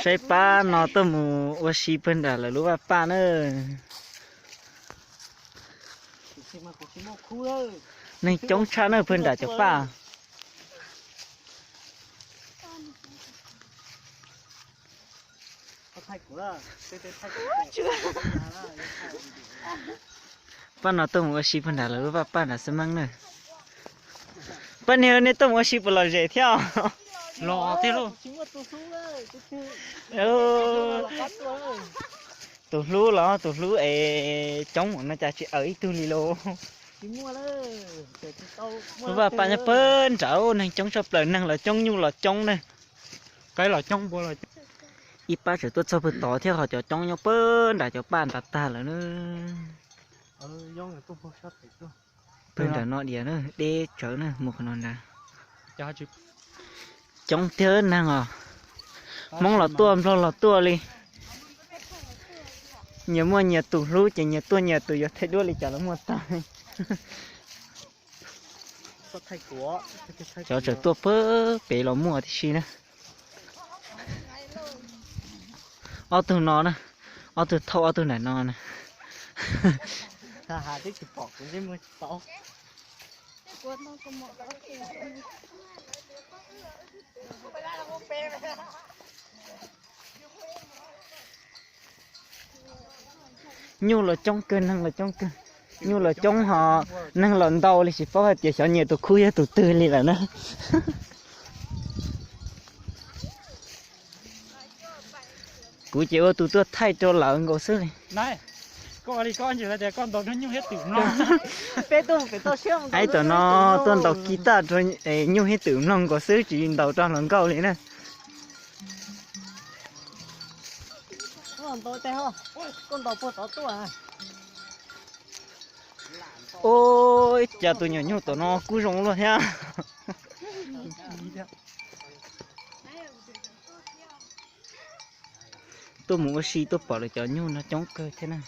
Peb pab no tuaj mus ua si pawg nram lawv lub vaj paj na. Neeg coob tshaj na pawg nram cov paj. Pab no tuaj mus ua si pawg nram lawv lub vaj paj nram xwb meej na. Pab niag nej tuaj mus ua si puas lom zem thiab? Los tiag lauj. Tus hlub los tus hlub es coob no cas tsis aws ib tug li lauj. Lub vaj paj nyob pawg nram neeg coob tshaj plaws, neeg los coob nyuj los coob na. Ib pab tseem tuaj txog pawg tod thiab ho cov coob nyob pawg nram cov paj nrad tag lawm na. Pawg nram no diam na, deb tsawv na mus qhov no nrad. Coob thiab neeg os. Hmoob los tuaj, Nplog los tuaj li. Nyias muaj nyias tus hlub ces nyias tuaj nyias tus, yuav thaij duab li cas los muaj tag. Cov tseem tuaj pawg pem los muaj tib si na. Ob tug no na, ob tug thauj ob tug nram no na. Nyuj los coob kawg, neeg los coob kawg. Nyuj los coob ho neeg los ntau li, tsis paub hais tias xyov nyias tus khub yog tus twg li lawm na. Kuv ces ua tus tuaj thaij rau lawv nkaus xwb li. Aib, tam no tuaj ntaus kiv taj rau nyuj thiab twm mloog nkaus xwb, tsis ntaus rau hluas nkauj li na. Ua cas tus nyuam nyuj tom no kub zoo luaj thiab. Tuaj mus ua si tuaj pom lawv cov nyuj no coob kawg thiab na.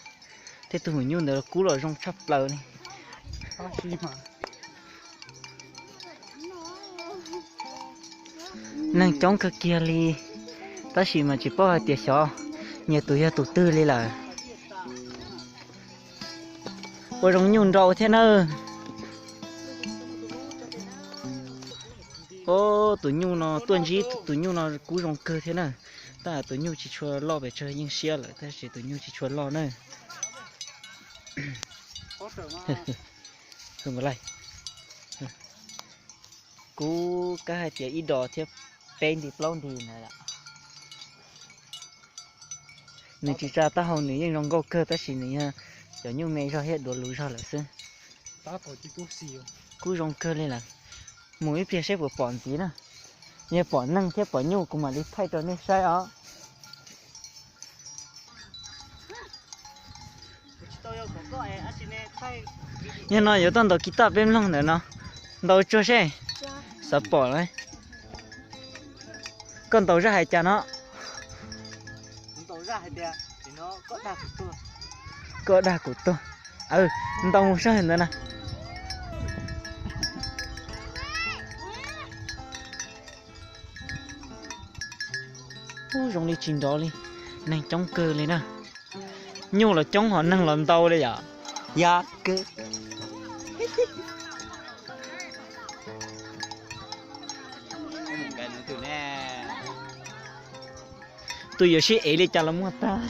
Thiab tus nyuj ntawd kub los zoo tshaj plaws li. Neeg coob kawg kiag li, tab sis mas tsis paub hais tias xyov nyias tus yog tus twg li lawm. Ua zoo nyuj nrau thiab nawb. Tus nyuj no tuaj ntsib tus nyuj no kub zoo kawg thiab na. Tab tus nyuj tsis tshua loj pes tsawg, yeej siab lawm tab sis tus nyuj tsis tshua loj na. Kub kab hais tias ib dos thiab peb nti plaub nti na. Nws tsis tsa taub hau, nws yeej zoo nkauj kawg tab sis nws yog cov nyuj me zog thiab duav luv zog lawm xwb. Kub zoo kawg li lawm. Mus ib pliag saib puas pom ntxiv na. Yog pom neeg thiab pom nyuj kuv mam li thaij rau nej saib os. Yog no yuav tuaj ntaus kiv taj peb mloog ntawm no. Ntaus tsuag seb. Xav pom lawm. Koj ntaus zaj hais cas no? Koj dag kuv tuag. Ntaus mus sab ntawd na. Ub, zoo li tsis nrov li. Neeg coob kawg li na. Nyuj los coob ho neeg los ntau li yom. Yog kawg. Tus yuav sib ev li cas los muaj tag.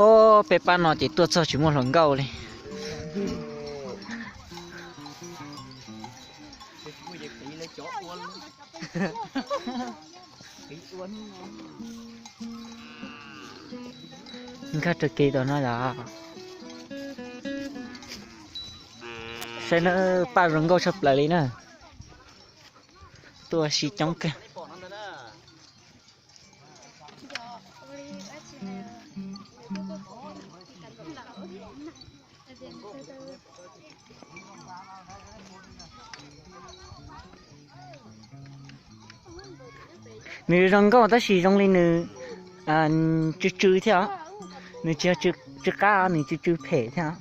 Ob peb pab no ces tuaj txog tsis muaj hluas nkauj li. Nkag rau kev tom no yom. Saib na, paj zoo nkauj tshaj plaws li na. Tuaj si coob kawg. Nws zoo nkauj tab sis zoo li nws tsw tsw thiab os. Nws tsis, tsis qab, nws tsw tsw phem thiab.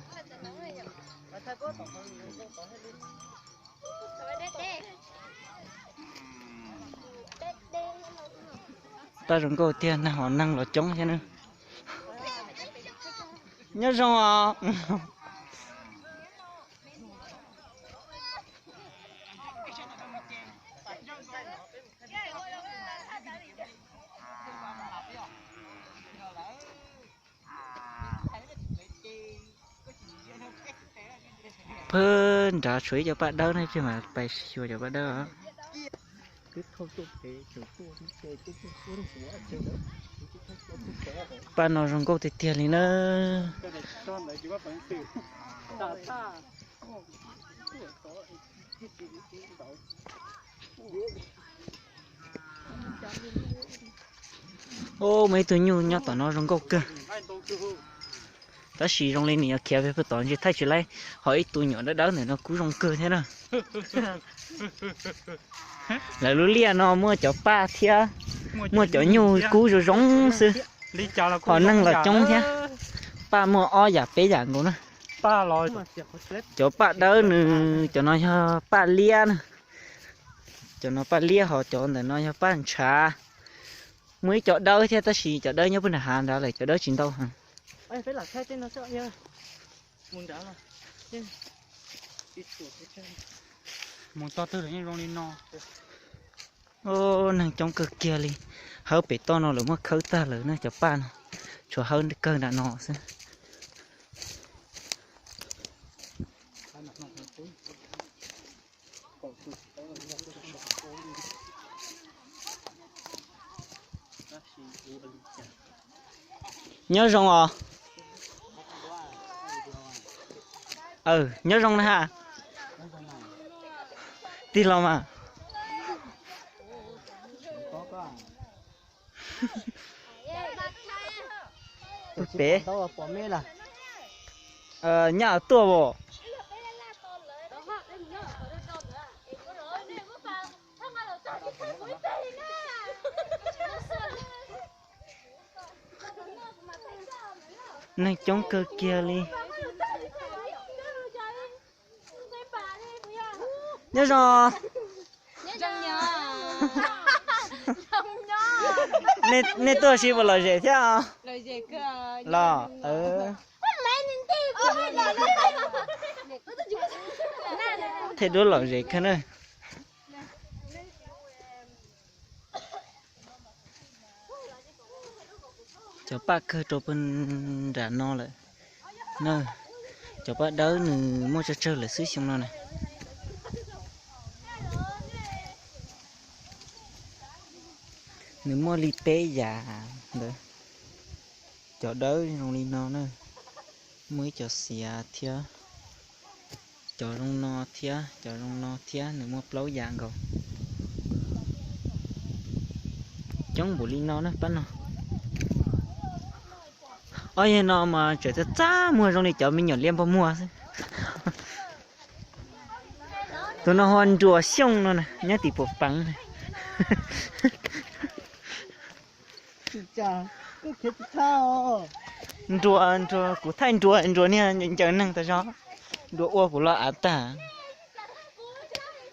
Paj zoo nkauj tiag, neeg los, neeg los coob thiab na. Nyob zoo os. Pab nrad tshuav ib co paj dawb ne, peb mam pais xyuas cov paj dawb. Paj no zoo nkauj tiag tiag li na. Ub, muaj ib tug nyuj nyob tom no zoo nkauj kawg. Tab sis zoo li nws yuav khiav pem puag tod ntshe thaij tsis laib, ho ib tug nyuam dawb dawb ntawm no kuj zoo kawg thiab na. Lawv lub liaj no muaj cov paj thiab, muaj cov nyuj kub zoo zoo xwb, ho neeg los coob thiab. Paj muaj ob yam peb yam nkaus na. Cov paj dawb nws, cov no yog paj liab na. Cov no paj liab, ho cov ntawm no yog paj ntshav. Muaj ib co dawb thiab tab sis cov dawb nyob puag nram hav nrad lawm, cov dawb tsis ntau heev. Neeg coob kawg kiag li. Hawb pem toj no lawv muab khawb tag lawm na cov paj no, tshuav hawb kawg nram no xwb. Nyob zoo os. Nyob zoo na ha. Tig los mas. Pem nyaj tuaj as. Neeg coob kawg kiag li. Nyob zoo. Nej tuaj ua si puas lom zem thiab? Los, thaij duab lom zem kawg na. Cov paj kawg rau puag nram no lawm na. Cov paj dawb nws muaj tsawg tsawg lawm xwb xyoo no na. Nws muaj li peb yam ntawd. Cov dawb zoo li no na, muaj ib co xiav thiab. Cov zoo no thiab, cov zoo no thiab, nws muaj plaub yam nkaus. Coob npaum li no na pab no. Ob yawg no mas tseem txaj txaj muag zoo li cov me nyuam liab npog muag xwb. Tus no hu ua Nruas Xyooj no na, nyob tim Puas Peev. Nruas, Nruas, kuv thaij Nruas, Nruas niag ncaws neeg tas zog. Nruas ua kuv los av tag.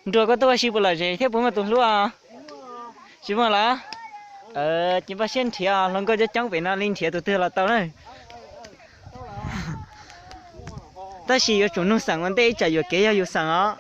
Nruas, koj tuaj ua si puas lom zem thiab puas muaj tus hlub os? Tsis muaj los? Ces npaj siab nrhiav os, hluas nkauj coob coob pem no li nrhiav tus twg los tau na. Tab sis yuav tsum nug xeem ua ntej ib tsam yuam kev yog yus xeem os.